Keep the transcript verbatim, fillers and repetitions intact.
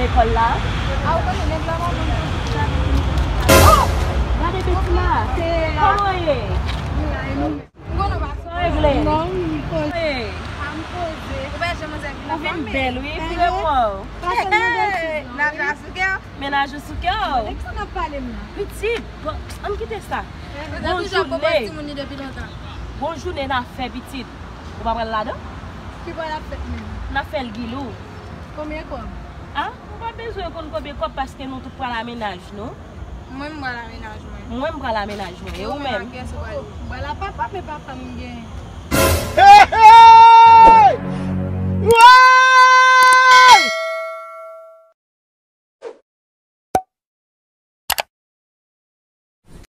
Lekòl la. A ou konnen nèg la manman mwen. Gade Betina. Kòman ye? Ou konnen pa sa. Regle. Non, m poze. Hey. A m poze. Ou pa janm anzè vin Ou vin bèl wi. Vire wè w. Pase nan bèl ti jan. Mennaj ou sou kè w. Mennaj ou sou kè w. Nèg sa n ap pale m la. Pitit, bon, ann kite sa. Mwen toujou ap pwopoze timoun li depi lontan. Bon jounen n ap fè pitit. Ou pa pral ladan? Ki bò l ap fèt menm? N ap fè l gilou. Konbyen kòb? A, ou pa bezwen konn konbyen kòb paske nou tout pral a mennaj nou. Mwen m pral a mennaj mwen. Mwen m pral a mennaj mwen. E ou menm? Mwen pral a papa men papa m gen.